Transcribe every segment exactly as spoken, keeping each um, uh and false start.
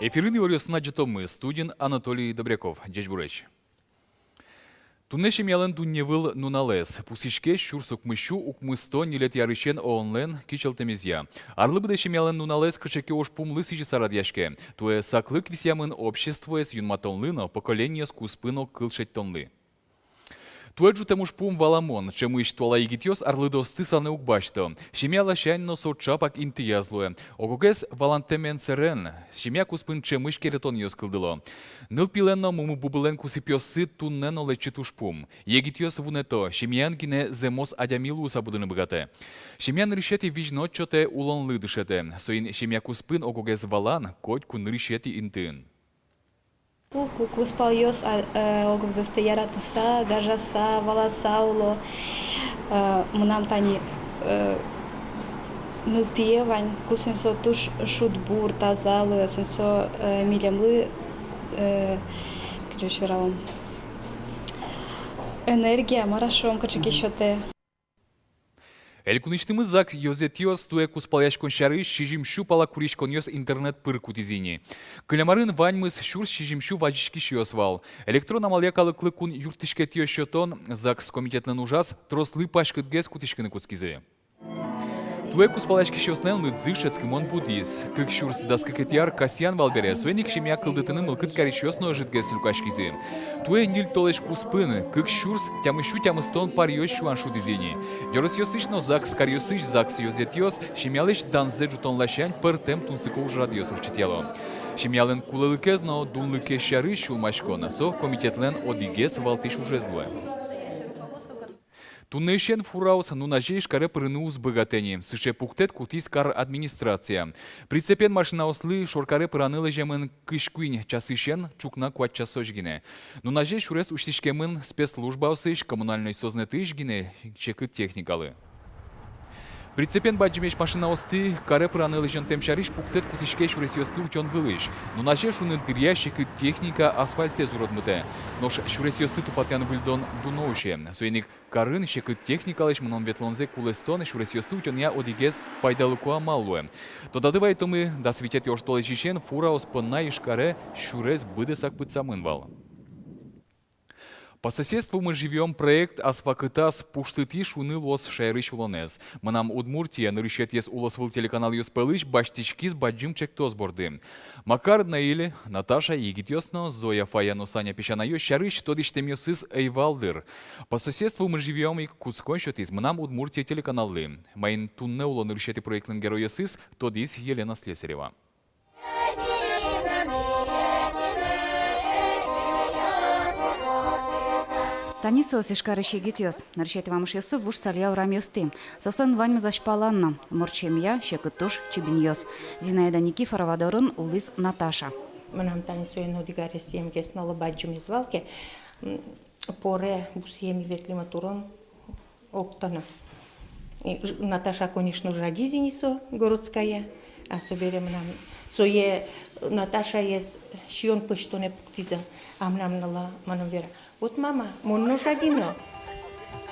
Эфирын иворъёсын адӟытомы, студиын Анатолий Добряков. Ӟечбуресь! Туннэ семьялэн дунневыл нуналэз. Пусйиське сюрс укмыссю укмыстон ньылетӥ арысен ООН-лэн кичӧлтэмезъя. Арлы быдэ семьялэн нуналэз кыӵе ке ужпумлы сӥзьыса радъяське. Туэ саклык висъямын обществоез юнматонлы но, поколениос куспын огкыл шедьтонлы. Туэ ӝутэм ужпум валамон, ӵемысь туала егитъёс арлыдоосты санэ уг басьто. Семья ласянь но со ӵапак интыяз луэ. Ог-огез валантэмен сэрен, семья куспын ӵемысь керетонъёс кылдыло. Нылпилэн но мумы-бубылэн кусыпъёссы туннэ но лэчыт ужпум. Егитъёс вунэто, семьяын гинэ зэмос адями луыса будыны быгатэ. Семья нырысетӥ визьнод сётэ, улонлы дышетэ. Соин семья куспын ог-огез валан котьку нырысетӥ интыын. Ку-, ку-, кузпалъёс, а, э, ог-огзэстэ яратыса, гажаса, валаса уло. Э, мынам тани, э, нылпие вань, ку соин со туж шудбур, таза луэ, соин со, э, милемлы, э, кызьы вералом, энергия, мар-а шуом, кыӵе ке сётэ. Элькунысьтымы ЗАГС ёзэтъёс туэ кузпалъяськон сярысь сизьымсю пала куриськонъёс интернет пыр кутӥзы ини. Кылем арын ваньмыз сюрс сизьымсю вазиськисьёс вал. Электрон амалъя калыклы кун юрттӥськетъёс сётон ЗАГС комитетлэн ужаз трослы паськытгес кутӥськыны кутскизы. Туэ кузпалъяськисьёслэн лыдзы шӧдскымон будӥз. Кык сюрс дас кыкетӥ ар Касьян вал бере, соин ик семья кылдытыны мылкыд карисьёс но ӧжытгес люкаськизы. Туэ ньыль толэзь куспын кык сюрс тямыссю тямыстон паръёс сюан шудӥзы ини. Ёросъёсысь но ЗАГС каръёсысь ЗАГС ёзэтъёс семьялэсь данзэ ӝутон ласянь пӧртэм тунсыко ужрадъёс ортчытъяло. Семьялэн кулэлыкез но дунлыкез сярысь сюлмаськон со комитетлэн одӥгез валтӥсь ужез луэ. Туннэысен фураос нуназе Ижкаре пырыны уз быгатэ ини. Сыӵе пуктэт кутӥз кар администрация. Прицепен машинаослы шоркаре пыраны лэземын кызь куинь часысен ӵукна куать часозь гинэ. Нуназе сюрес усьтӥськемын спецслужбаосысь, коммунальной сӧзнэтысь гинэ секыт техникалы. Прицепен бадӟымесь машинаосты каре пыраны лэзёнтэм сярысь пуктэт кутӥське сюресъёсты утён вылысь. Нуназе шуныт дыръя секыт техника асфальтэз уродмытэ. Нош сюресъёсты тупатъян-выльдон дуно усе. Соин ик карын секыт техникалэсь мынон-ветлонзэ кулэстон сюресъёсты утёнъя одӥгез пайдалыко амал луэ. Тодады вайытомы, дас витетӥ оштолэзьысен фураос понна Ижкаре сюрес быдэсак пытсамын вал. «По соседству мы живём» проект ас вакытаз пуштытӥ шуыны луоз шаерысь улонэз. «Мынам Удмуртие» нырысетӥез улосвыл телеканалъёс пӧлысь басьтӥськиз бадӟым чектос борды. Макар, Наиль, Наташа егитъёс но, Зоя, Фая но Саня песянайёс сярысь тодӥсьтэмъёсыз ӧй вал дыр. «По соседству мы живём» ик кутскон сётӥз «Мынам Удмуртие» телеканаллы. Маин туннэ уло нырысетӥ проектлэн геройёсыз, тодӥз Елена Слесарева. Тани соос, Ижкарысь егитъёс. Нырысетӥ вамышъёссы вуж Салья урамъёстӥ. Соослэн ваньмыз азьпалан но. Мурт семья, секыт туш, чибинъёс. Зинаида Никифорова дорын улӥз Наташа. Мынам тани соин одӥг аресъемгес но лобӟымез вал ке, м, поре бусыем ветлӥмы турын, октано. И ж-, Наташа, конечно, жадиз ини со, городская, а собере мынам, сое, Наташаез сиён пӧзьтонэ пуктӥзы, а мынам нылы мыным вера: «Вот, мама, мон но жади но.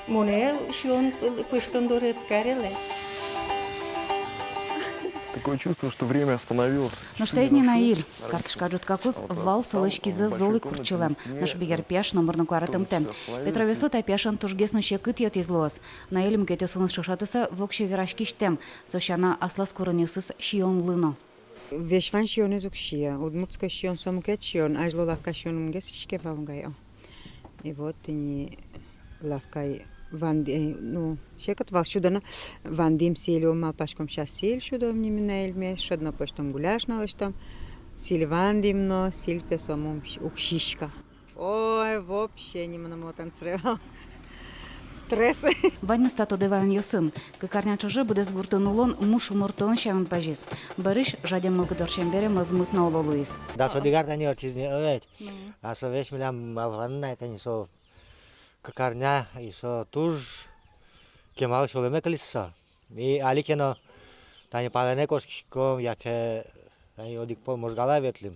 Монэ сиён пӧзьтон доры ӧд карелэ». Такое чувство, что время остановилось. Нош таиз ни Наиль. Картышка ӝуткакуз вал солэсь кизэ зол ик куртчылэм. Нош бигер пияш номыр но куаратымтэ. Петровъёслы та пияшен тужгес но секыт йӧтӥз луоз. Наиль мукетъёсыныз ӵошатыса воксё вераськисьтэм. Со сяна аслаз куронъёсыз сиёнлы но. Весь вань сиёнэз уг сие. Удмуртской сиён — со мукет сиён, азьло лавка сиёнмес иське вал угай, о. И вот ини лавкае ванды-, э, ну, секыт вал сюдоно. Вандӥм сӥль, ум малпаськом, сейчас сӥль сюдом ни ми Наильмес, шӧдно пӧзьтом, гуляш но лэсьтом. Сӥль вандӥм но, сӥль пе сомы уг сиськы. Ой, вообще ни мыным отын срывал. Стресс. Ваньмыз та тодэ ваёнъёсын. Кык арня ӵоже быдэс гуртын улон муш умортон сямен пазиз. Бӧрысь жадем мылкыд ортчем бере мӧзмыт но оло луиз. Дас одӥг ар тани ортчиз ни, о ведь. Ну. А со весь милям малпанын ай тани со кык арня, и со туж кемал сюлэме кылиз со. И али ке но тани палэнэ кошкиськом, яке тани одӥг пол Можгала ветлӥм.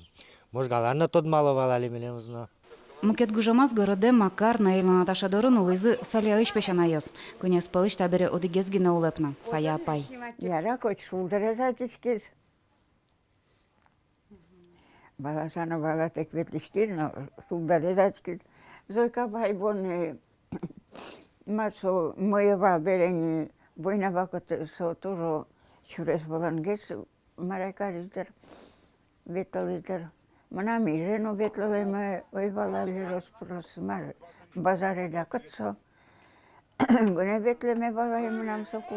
Можгалаын но тодмало вал али милемыз но. Мукет гужемаз городэ Макар, Наиль но Наташа дорын улӥзы Сальяысь песянайёс. Куинез пӧлысь табере одӥгез гинэ улэп на, Фая апай. Яра, коть шулдырез адӟиськиз. Валаса но валатэк ветлӥськи но, сулдалэ дадскид. Зойка бай бон, э, мар со, мӧйӧ вал бере ни, война вакытэ со тоже сюрес вылынгес, мар-а, кариз дыр, ветлӥз дыр. Мынам иже но ветлылэме ӧй вал али рос-прос, мар, базаре да кытчы. Гинэ ветлэме вал ай мынам соку.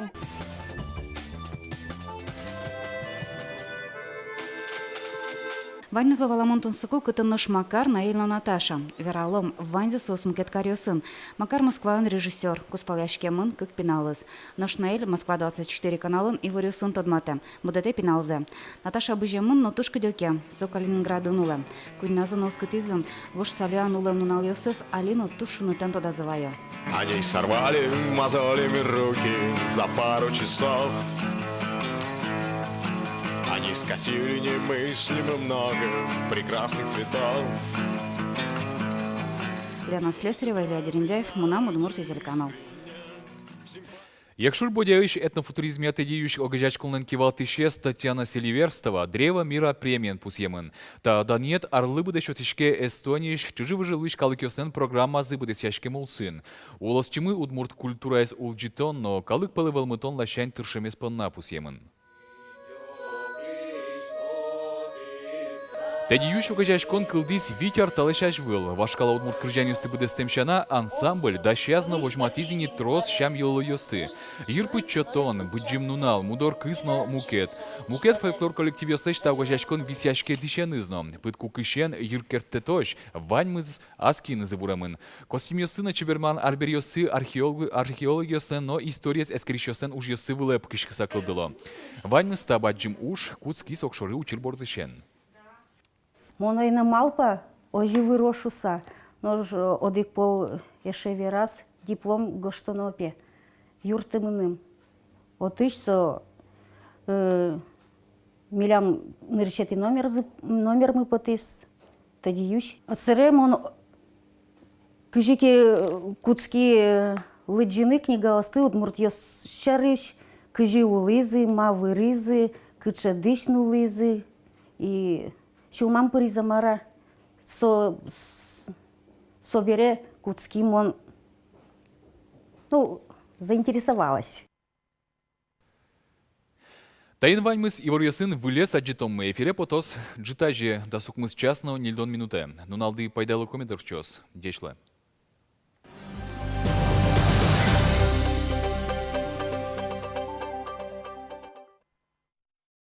Ваньмызлы валамон тунсыко, кытын нош Макар, Наиль но Наташа. Вералом, ваньзы соос мукет каръёсын. Макар Москваын режиссёр, кузпалъяськемын кык пиналыз. Нош Наиль Москва двадцать четыре каналын иворъёсын тодматэ, будэтэ пиналзэ. Наташа быземын, но туж кыдёке, со Калининградын улэ. Куиньназы но оскытӥзы вуж Сальян улэм нуналъёсыз, али но туж шунытэн тодазы вайо. Они сорвали мозолем руки за пару часов. Они скосили немыслимо много прекрасных цветов. Лена Слесарева, Илья Дерендяев, «Мынам Удмуртие» телеканал. Якшур-Бӧдьяысь этнофутуризмъя тӧдьы юсь огазеяськонлэн кивалтӥсез Татьяна Селиверстова «Древо мира» премиен пусъемын. Та данъет арлы быдэ сётӥське Эстониысь чыжы-выжы луись калыкъёслэн программазы быдэсъяськем улсын. Улосчимы удмурт культураез улӟытон но калык пӧлы вӧлмытон ласянь тыршемез понна пусъемын. Тӧдьы юсь огазеяськон кылдӥз вить ар талэсь азьвыл. Вашкала удмурт кырӟанъёсты быдэстэм сяна, ансамбль дасяз но возьматӥз ини трос сям-йылолъёсты: «Йырпыд сётон», «Быдӟым нунал», «Мудор кыз» но мукет. Мукет фольклор коллективъёслэсь та огазеяськон висъяське дӥсеныз но. Пыдкукысен йыркертэтозь ваньмыз ас киынызы вуремын. Костюмъёссы но чеберман арбериоссы археолог-, археологъёслэн но историез эскерисьёслэн ужъёссы вылэ пыкиськыса кылдыло. Ваньмыз та бадӟым уж кутскиз огшоры учыр бордысен. Мон ӧй на малпа, озьы выро шуса, нош одӥг пол эше вераз, диплом гожтоно, пе, юртты мыным. Отысь со, э, милям нырысетӥ номерзы, номермы потӥз. Тӧдьы юсь. Сэре мон кызьы ке кутски лыдӟыны книгаосты удмуртъёс сярысь, кызьы улӥзы, ма выризы, кыӵе дӥсь нуллӥзы, и сюлмам пыриз-а, мар-а, со, с-, собере кутски мон, ну, заинтересовалась. Таин ваньмыз. Иворъёсын вылез адӟытонмы эфире потоз ӝытазе дас укмыс час но ньыльдон минутэ. Нуналды пайдалыко мед ортчоз. Ӟеч луэ.